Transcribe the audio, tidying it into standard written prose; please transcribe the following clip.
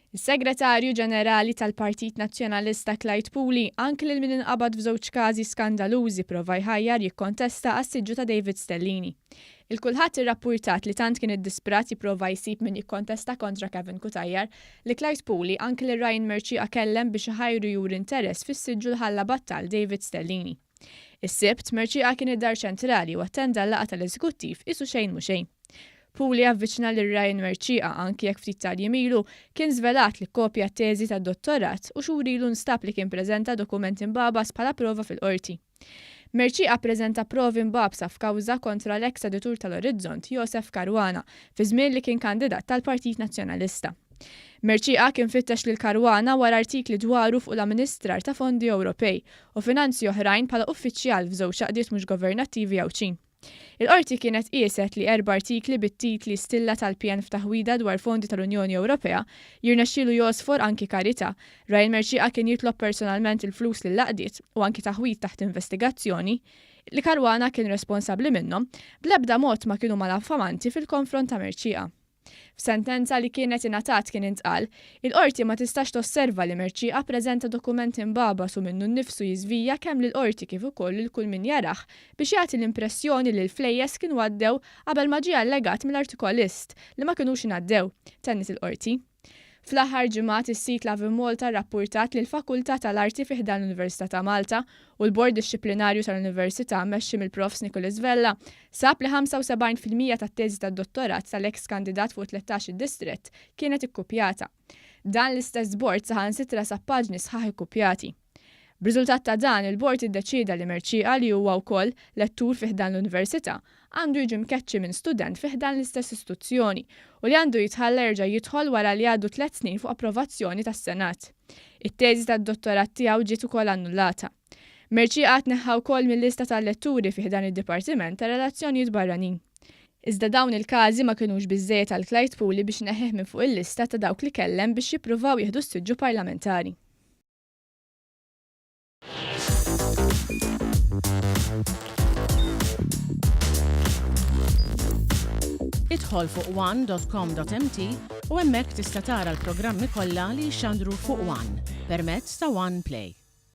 Is-Segretarju Ġenerali tal-Partit Nazzjonalista Clyde Puli anki lil min inqabad f'żewġ każi skandalużi prova jħajjar jikkontesta għas-siġġu ta' David Stellini. Il-Kulħadd irrappurtat li tant kien iddisprat jipprova jsib min jikkontesta kontra Kevin Cutajar li Clyde Puli anki lil Ryan Mercieca kellem biex iħajru juri interess fis-siġġu li ħalla battal David Stellini. Is-Sibt, Mercieca kien id-Dar Ċentrali u attenda l-laqgħa tal-Eżekuttiv qisu xejn mhu xejn. Puli avviċina lil Ryan Mercieca anki jekk ftit tal-jiem ilu kien żvelat li kkopja t-teżi tad-dottorat u xhur ilu nstab li kien preżenta dokumenti mbagħbas bħala prova fil-Qorti. Mercieca ppreżenta provi mbagħbsa f'kawża kontra l-eks editur tal-Orizzont Josef Caruana fi żmien li kien kandidat tal-Partit Nazzjonalista. Mercieca kien fittex lil Caruana wara artikli dwaru fuq l-amministrar ta' fondi Ewropej u finanzi oħrajn bħala uffiċjal f'żewġ għaqdiet mhux governattivi Għawdxin. Il-Qorti kienet qieset li erba' artikli bit-titli Stilla tal-PN f'taħwida dwar fondi tal-Unjoni Ewropea, Jirnexxielu jogħsfor anki karità, Ryan Mercieca kien jitlob personalment il-flus lill-għaqdiet u anki taħwid taħt investigazzjoni, li Caruana kien responsabbli minnhom, bl-ebda mod ma kienu malafamanti fil-konfront ta' Mercieca. F'sentenza li kienet ingħatat kien intqal, Il-Qorti ma tistax tosserva li Mercieca ppreżenta dokument imbagħbas u minnu nnifsu jiżvija kemm lill-Qorti kif ukoll lil kull min jarah biex jagħti l-impressjoni li l-flejjes kienu għaddew qabel ma ġie allegat mill-artikolist li ma kinux ingħaddew, tenniet il-Qorti. Fl-aħħar ġimgħat is-sit Lovin Malta rrappurtat li l-Fakultà tal-Arti fi ħdan l-Università ta' Malta u l-Bord Dixxiplinarju tal-Università mmexxi mill-Profs Nicholas Vella sab li 75% tat-teżi tad-dottorat tal-eks kandidat fuq it-tlettax-il distrett kienet ikkupjata. Dan l-istess bord saħansitra sab paġni sħaħ ikkupjati. B'riżultat ta' dan, il-bord iddeċieda li Mercieca li huwa wkoll lettur fi ħdan l-Università, għandu jiġi mkeċċi minn student fi ħdan l-istess istituzzjoni u li għandu jitħalla jerġa' jidħol wara li jgħaddu tlett snin fuq approvazzjoni tas-Senat. It-teżi tad-dottorat tiegħu ġiet ukoll annullata. Mercieca tneħħa wkoll mil-lista tal-letturi fi ħdan id-Dipartiment tar-Relazzjonijiet Barranin. Iżda dawn il-każi ma kinux biżżejjed għal Clyde Puli biex ineħħih minn fuq il-lista ta' dawk li kellem biex jippruvaw jieħdu s-siġġu parlamentari. Idħol fuq one.com.mt u hemmhekk tista' tara l-programmi kollha li jixxandru fuq One permezz ta' One Play.